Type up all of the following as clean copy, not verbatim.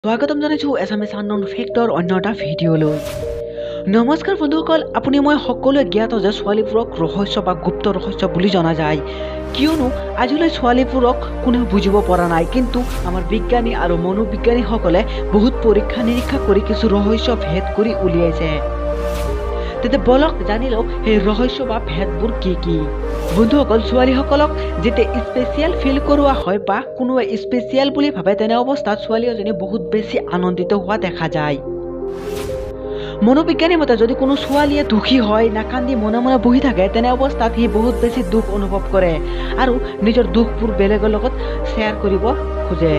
স্বাগতম জনাইছোঁ এছামিছ unknown factor অন্য এটা ভিডিঅ'লৈ। নমস্কাৰ বন্ধুসকল, আপুনি মই সকলোৱে জ্ঞাত যে ছোৱালীবোৰক ৰহস্য বা গুপ্ত ৰহস্য বুলি জনা যায়, কিয়নো আজিলৈ ছোৱালীবোৰক কোনেও বুজিব পৰা নাই। কিন্তু আমাৰ বিজ্ঞানী আৰু মনোবিজ্ঞানীসকলে বহুত পৰীক্ষা নিৰীক্ষা কৰি কিছু ৰহস্য ভেদ কৰি উলিয়াইছে। তেন্তে বলক জানি লওঁ সেই ৰহস্য বা ভেদবোৰ কি কি। বন্ধুসকল, ছোৱালীসকলক যেতিয়া স্পেচিয়েল ফিল কৰোৱা হয় বা কোনোবাই স্পেচিয়েল বুলি ভাবে, তেনে অৱস্থাত ছোৱালী এজনী বহুত বেছি আনন্দিত হোৱা দেখা যায়। মনোবিজ্ঞানীৰ মতে যদি কোনো ছোৱালীয়ে দুখী হয়, নাকান্দি মনে মনে বহি থাকে, তেনে অৱস্থাত সি বহুত বেছি দুখ অনুভৱ কৰে আৰু নিজৰ দুখবোৰ বেলেগৰ লগত শ্বেয়াৰ কৰিব খোজে।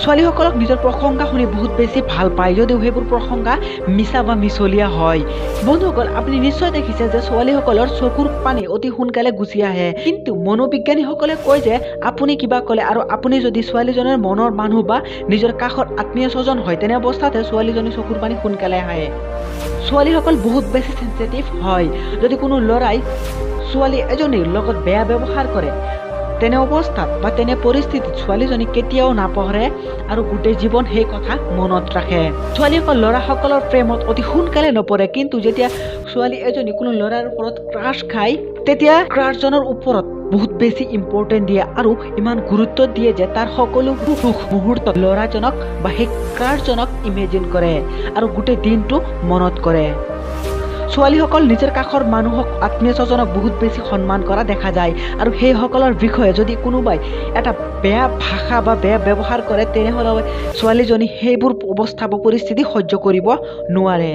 ছোৱালীসকলক নিজৰ প্ৰশংসা শুনি বহুত বেছি ভাল পায়, যদিও সেইবোৰ প্ৰশংসা মিছা বা মিছলীয়া হয়। বন্ধুসকল, আপুনি নিশ্চয় দেখিছে যে ছোৱালীসকলৰ চকুৰ পানী অতি সোনকালে গুচি আহে। কিন্তু মনোবিজ্ঞানীসকলে কয় যে আপুনি কিবা ক'লে আৰু আপুনি যদি ছোৱালীজনীৰ মনৰ মানুহ বা নিজৰ কাষৰ আত্মীয় স্বজন হয়, তেনে অৱস্থাতে ছোৱালীজনীৰ চকুৰ পানী সোনকালে আহে। ছোৱালীসকল বহুত বেছি চেঞ্চিটিভ হয়। যদি কোনো ল'ৰাই ছোৱালী এজনীৰ লগত বেয়া ব্যৱহাৰ কৰে, তেনে অৱস্থাত বা তেনে পৰিস্থিতিত ছোৱালীজনী কেতিয়াও নাপাহৰে আৰু গোটেই জীৱন সেই কথা মনত ৰাখে। ছোৱালীসকল ল'ৰাসকলৰ প্ৰেমত অতি সোনকালে নপৰে, কিন্তু যেতিয়া ছোৱালী এজনী কোনো ল'ৰাৰ ওপৰত ক্ৰাছ খায়, তেতিয়া ক্ৰাছজনৰ ওপৰত বহুত বেছি ইম্পৰ্টেণ্ট দিয়ে আৰু ইমান গুৰুত্ব দিয়ে যে তাৰ সকলো সুখ মুহূৰ্তত ল'ৰাজনক বা সেই ক্ৰাছজনক ইমেজিন কৰে আৰু গোটেই দিনটো মনত কৰে। ছোৱালীসকল নিজৰ কাষৰ মানুহক, আত্মীয় স্বজনক বহুত বেছি সন্মান কৰা দেখা যায় আৰু সেইসকলৰ বিষয়ে যদি কোনোবাই এটা বেয়া ভাষা বা বেয়া ব্যৱহাৰ কৰে, তেনেহ'লে ছোৱালীজনী সেইবোৰ অৱস্থা বা পৰিস্থিতি সহ্য কৰিব নোৱাৰে।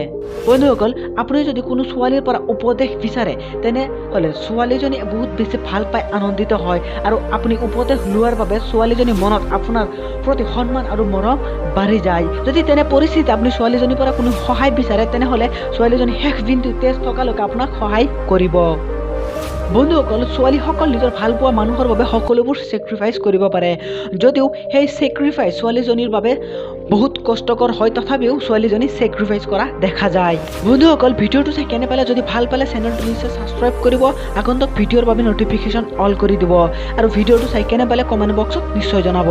বন্ধুসকল, আপুনি যদি কোনো ছোৱালীৰ পৰা উপদেশ বিচাৰে, তেনেহ'লে ছোৱালীজনী বহুত বেছি ভাল পাই আনন্দিত হয় আৰু আপুনি উপদেশ লোৱাৰ বাবে ছোৱালীজনীৰ মনত আপোনাৰ প্ৰতি সন্মান আৰু মৰম বাঢ়ি যায়। যদি তেনে পৰিস্থিতিত আপুনি ছোৱালীজনীৰ পৰা কোনো সহায় বিচাৰে, তেনেহ'লে ছোৱালীজনী শেষ বিন্দু তেজ থকালৈকে আপোনাক সহায় কৰিব। বন্ধুসকল, ছোৱালীসকল নিজৰ ভালপোৱা মানুহৰ বাবে সকলোবোৰ ছেক্ৰিফাইচ কৰিব পাৰে। যদিও সেই ছেক্ৰিফাইচ ছোৱালীজনীৰ বাবে বহুত কষ্টকৰ হয়, তথাপিও ছোৱালীজনী ছেক্ৰিফাইচ কৰা দেখা যায়। বন্ধুসকল, ভিডিঅ'টো চাই কেনে পালে? যদি ভাল পালে চেনেলটো নিশ্চয় ছাবস্ক্ৰাইব কৰিব, আগন্তুক ভিডিঅ'ৰ বাবে ন'টিফিকেশ্যন অল কৰি দিব আৰু ভিডিঅ'টো চাই কেনে পালে কমেণ্ট বক্সত নিশ্চয় জনাব।